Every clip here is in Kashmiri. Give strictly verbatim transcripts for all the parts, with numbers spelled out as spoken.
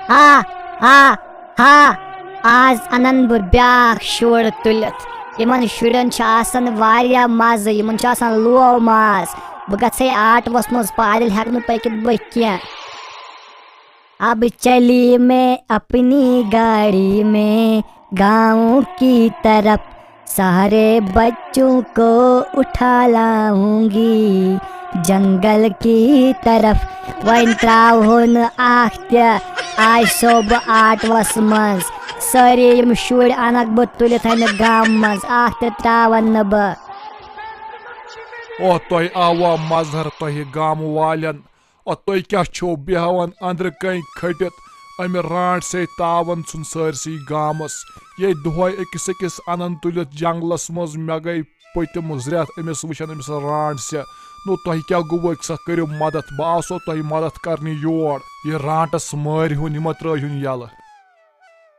ہا، ہا، ہا۔ آز انن بہٕ بیاکھ شُر تُلِتھ۔ یِمن شُرٮ۪ن چھُ آسان واریاہ مزٕ، یِمن چھُ آسان لوو ماز۔ بہٕ گژھے آٹوس منٛز، پادٕلۍ ہٮ۪کہٕ نہٕ پٔکِتھ بہٕ کینٛہہ۔ اب چلی میں اپنی گاڑی میں گاؤں کی طرف، سارے بچوں کو اٹھا لاؤں گی جنگل کی طرف۔ وۄنۍ ترٛاوہو نہٕ اکھ تہِ آج صبح آٹوس منٛز۔ سٲری یِم شُرۍ انکھ بہٕ تُلِتھ امہِ گامہٕ منٛز، اکھ تہِ ترٛاون نہٕ بہٕ۔ او تۄہہِ آوا مظہر، تۄہہِ گامہٕ والٮ۪ن؟ او تُہۍ کیٛاہ چھِو بیٚہوان أنٛدرٕ کنۍ کھٔٹِتھ؟ امہِ رانٛٹھ سۭتۍ تاوان ژھُن سٲرسٕے گامس۔ یے دۄہے أکِس أکِس انان تُلِتھ جنگلس منٛز، مےٚ گٔے پٔتِم زٕ رٮ۪تھ أمِس وٕچھان، أمِس رانٛٹھ سہِ۔ نو تۄہہِ کیٛاہ گوٚوٕ؟ أکۍ سا کٔرِو مدد، بہٕ آسو تۄہہِ مدد کرنہِ یور۔ یہِ رانٛٹس مٲرۍ ہُن، یہِ مہ ترٛٲے ہُن یَلہٕ۔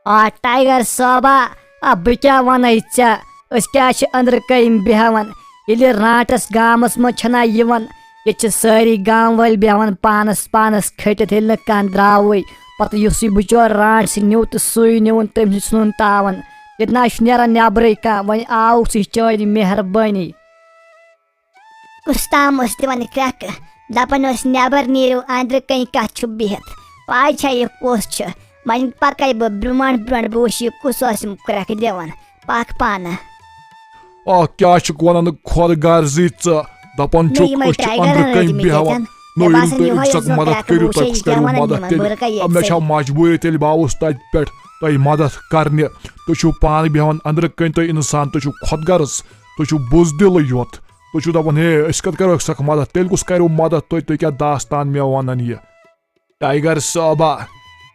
آ ٹایگر صٲبا، آ بہٕ کیٛاہ وَنَے ژےٚ؟ أسۍ کیٛاہ چھِ أنٛدرٕ کَنۍ بیٚہوان؟ ییٚلہِ رانٛٹَس گامَس منٛز چھَنا یِوان، ییٚتہِ چھِ سٲری گام وٲلۍ بیٚہوان پانَس پانَس کھٔٹِتھ، ییٚلہِ نہٕ کانٛہہ درٛاوٕے۔ پَتہٕ یُس یہِ بِچور رانٛٹھ سۭتۍ نیوٗ تہٕ سُے نیوٗن، تٔمۍ سۭتۍ ژھٕنُن تاوَن۔ ییٚتہِ نہ حظ چھُ نیران نٮ۪برٕے کانٛہہ، وۄنۍ آوُکھ ژٕ، یہِ چٲنۍ مہربٲنی۔ کُس تام اوس دِوان کرٛٮ۪کہٕ، دَپان اوس، "نٮ۪بر نیٖرِو، أنٛدرٕ کَنۍ کَتھ چھُ بِہِتھ؟ پَے چھا یہِ کُس چھُ؟ وۄنۍ پَکَے بہٕ برٛونٛٹھ برٛونٛٹھ، بہٕ وٕچھِ، یہِ کُس اوس یِم کرٛٮ۪کہٕ دِوان۔ پَکھ پانہٕ۔" آ، کیٛاہ چھُکھ وَنان، خۄد غرضی ژٕ؟ دَپان نہ، چھُکھ، یِمَے أسۍ چھِ ٹایگَرَن أنٛدرٕ کَنۍ رٔٹمٕتۍ بیٚہوان۔ ییٚتٮ۪ن۔ نو مےٚ ییٚلہِ باسان، تُہۍ یِہوٚے أکِس اوس اَکھ نہٕ مَدَتھ کرٛٮ۪کہٕ، کٔرِو، بہٕ تۄہہِ وٕچھے کُس یہِ کیٛاہ کَریو وَنان مَدَتھ یِمَن، تیٚلہِ؟ بہٕ رُکَے آ، مےٚ ییٚتہِ چھا سۭتۍ۔ مجبوٗری تیٚلہِ؟ بہٕ آوُس تَتہِ پٮ۪ٹھ۔ تۄہہِ مَدَتھ کرنہِ، تُہۍ چھِو پانہٕ بیٚہوان أنٛدرٕ کَنۍ، تُہۍ اِنسان، تُہۍ چھِو خۄد غرض، تُہۍ چھِو بُزدِلٕے یوت۔ تُہۍ چھِو دَپان، ہے، أسۍ کَتہِ کَرو أکِس اَکھ مَدَتھ؟ تیٚلہِ کُس کَریو مَدَتھ تۄہہِ؟ تُہۍ کیٛاہ داستان مےٚ وَنان یہِ؟ ٹایگر صٲبا،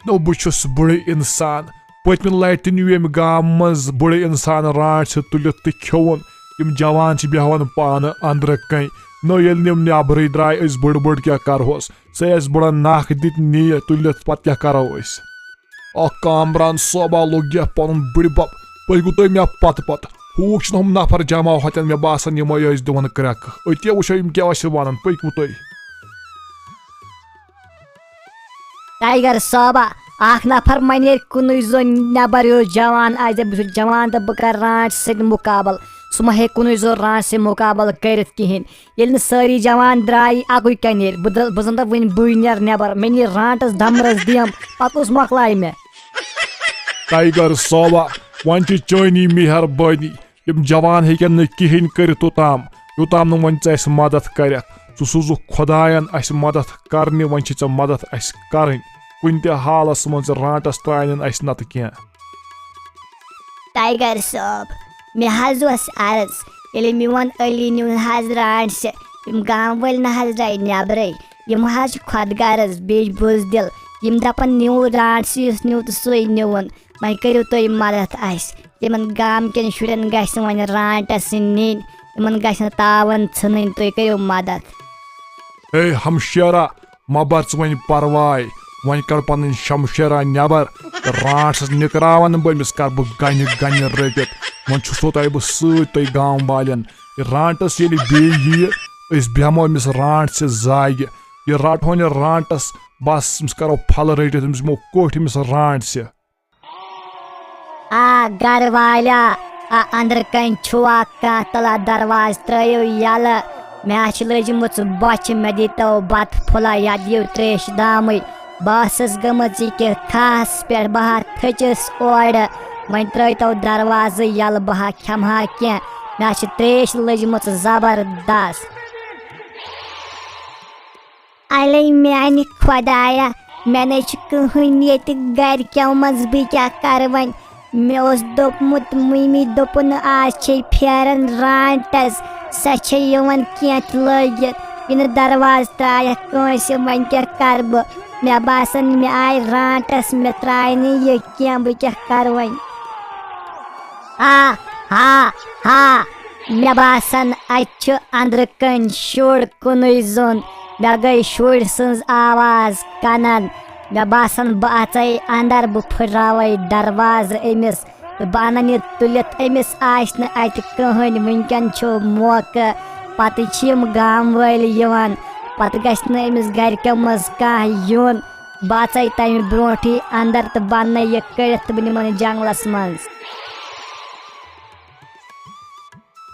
نو بہٕ چھُس بُڑٕ اِنسان۔ پٔتمہِ لَٹہِ تہِ نیوٗ ییٚمہِ گامہٕ منٛز بُڑٕ اِنسان رانٛٹھ سۭتۍ تُلِتھ تہٕ کھیوٚوُن۔ یِم جوان چھِ بیٚہوان پانہٕ أنٛدرٕ کَنۍ۔ نو ییٚلہِ نہٕ یِم نٮ۪برٕے درٛاے، أسۍ بٕڑ بٕڑ کیٛاہ کَرہوس؟ سُہ اَسہِ بُڑَن نَکھ دِتھ نِیہِ تُلِتھ، پَتہٕ کیٛاہ کَرو أسۍ؟ اکھ کامران صٲبا لوٚگ یَتھ پَنُن بٕڑِ بَب، تُہۍ گوٚو تُہۍ مےٚ پَتہٕ پَتہٕ۔ ہوٗکھ چھِنہٕ ہُم نفر جمع ہوتٮ۪ن، مےٚ باسان یِمَے ٲسۍ دِوان کرٛٮ۪کہٕ۔ أتی وٕچھو یِم کیٛاہ ٲسۍ وَنان، پٔکِو تُہۍ۔ ٹایگر صٲبا، اکھ نفر ما نیرِ کُنُے زوٚن نٮ۪بر، یُس جوان آسہِ، دَپہِ، "بہٕ چھُس جوان تہٕ بہٕ کرٕ رانٛٹھ سۭتۍ مُقابلہٕ"۔ سُہ ما ہیٚکہِ کُنُے زوٚن رانٛٹھ سۭتۍ مُقابلہٕ کٔرِتھ کِہیٖنۍ۔ ییٚلہِ نہٕ سٲری جوان درٛایہِ، اَکُے کیٛاہ نیرِ؟ بہٕ دَ-، بہٕ زَن دَپہٕ، وۄنۍ بٕے نیرٕ نٮ۪بر، مےٚ نیرِ رانٛٹَس دَمرَس دِم، پَتہٕ کُس مۄکلایہِ مےٚ؟ ٹایگر صٲبا، وۄنۍ چھِ چٲنی مہربٲنی، یِم جوان ہیٚکن نہٕ کِہیٖنۍ کٔرِتھ توٚتام، یوٚتام نہٕ وۄنۍ ژٕ اَسہِ مدد کَرَکھ۔ ژٕ سوٗزُکھ خۄدایَن اَسہِ مدد کَرنہِ، وۄنۍ چھِ ژےٚ مدد اَسہِ کَرٕنۍ۔ کُنہِ تہِ حالَس منٛز رانٛٹَس ترٛاونہِ اَسہِ نَتہٕ کینٛہہ۔ ٹایگر صٲب، مےٚ حظ اوس عرض، ییٚلہِ میون علی نیوٗن حظ رانٛٹھ سہِ، یِم گام وٲلۍ نہ حظ درٛاے نٮ۪برٕے۔ یِم حظ چھِ خۄد غرض، بیٚیہِ بُزدِل۔ یِم دَپَن، "نیوٗ رانٛٹھ سہِ، یُس نیوٗ تہٕ سُے نیوٗن۔ وۄنۍ کٔرِو تُہۍ مدد اَسہِ۔ یِمَن گامکٮ۪ن شُرٮ۪ن گژھِ وۄنۍ رانٛٹَس سۭتۍ نِنۍ، یِمَن گژھِ نہٕ تاوَن ژھٕنٕنۍ، تُہۍ کٔرِو مدد۔" ہے ہمشیرا، مہ بر ژٕ وۄنۍ پرواے، وۄنۍ کڑ پنٕنۍ شمشیرا نٮ۪بر تہٕ رانٛٹھ سٕنٛز نِکراون بہٕ أمِس، کر بہٕ گنہِ گنہِ رٔٹِتھ۔ وۄنۍ چھُسو تۄہہِ بہٕ سۭتۍ، تُہۍ گام والٮ۪ن۔ یہِ رانٛٹس ییٚلہِ بیٚیہِ یِیہِ، أسۍ بیٚہمو أمِس رانٛٹھ سہِ زاگہِ۔ یہِ رٹہون یہِ رانٛٹس، بس أمِس کرو پھلہٕ رٔٹِتھ، أمِس دِمو کوٚٹھۍ أمِس رانٛٹھ سہِ۔ آ گرٕ والیا، آ أنٛدرٕ کنۍ چھُوا کانٛہہ تہٕ؟ دروازٕ ترٲیِو یَلہٕ، مےٚ ہا چھِ لٔجمٕژ بۄچھِ، مےٚ دیٖتو بتہٕ پھوٚلہ یا دِیِو تریشہِ دامٕے۔ بہٕ ٲسٕس گٔمٕژ یہِ کہِ کھہَس پٮ۪ٹھ، بہٕ ہا تھٔچِس اورٕ۔ وۄنۍ ترٲیتو دروازٕ یَلہٕ، بہٕ ہا کھٮ۪مہٕ ہا کینٛہہ، مےٚ ہا چھِ تریش لٔجمٕژ زبردست۔ الے میانہِ خۄدایا، مےٚ نے چھُ کٕہٕنۍ ییٚتہِ گرِکٮ۪و منٛز، بہٕ کیٛاہ کرٕ وۄنۍ؟ مےٚ اوس دوٚپمُت، مٔمی دوٚپُن، آز چھے پھیران رانٛٹس، سۄ چھے یِوان کینٛہہ تہِ لٲگِتھ، یہِ نہٕ دروازٕ ترٛایَکھ کٲنٛسہِ، وۄنۍ کیٛاہ کرٕ بہٕ؟ مےٚ باسان، مےٚ آیہِ رانٛٹس، مےٚ ترٛایہِ نہٕ یہِ کینٛہہ، بہٕ کیٛاہ کرٕ وۄنۍ؟ ہا، ہا، ہا، مےٚ باسان، اَتہِ چھُ أنٛدرٕ کنۍ شُر کُنُے زوٚن۔ مےٚ گٔے شُرۍ سٕنٛز آواز کنن۔ مےٚ باسان، بہٕ اژے اندر، بہٕ پھٕٹراوے دروازٕ أمِس تہٕ بہٕ انن یہِ تُلِتھ۔ أمِس آسہِ نہٕ اتہِ کٕہٕنۍ۔ وٕنکیٚن چھُ موقعہٕ، پتہٕ چھِ یِم گام وٲلۍ یِوان، پتہٕ گژھِ نہٕ أمِس گرِکٮ۪و منٛز کانٛہہ یُن۔ بہٕ اژے تمہِ برونٹھٕے اندر تہٕ بہٕ انہٕ یہِ کٔڑِتھ تہٕ بہٕ نِمن یہِ جنگلس منٛز۔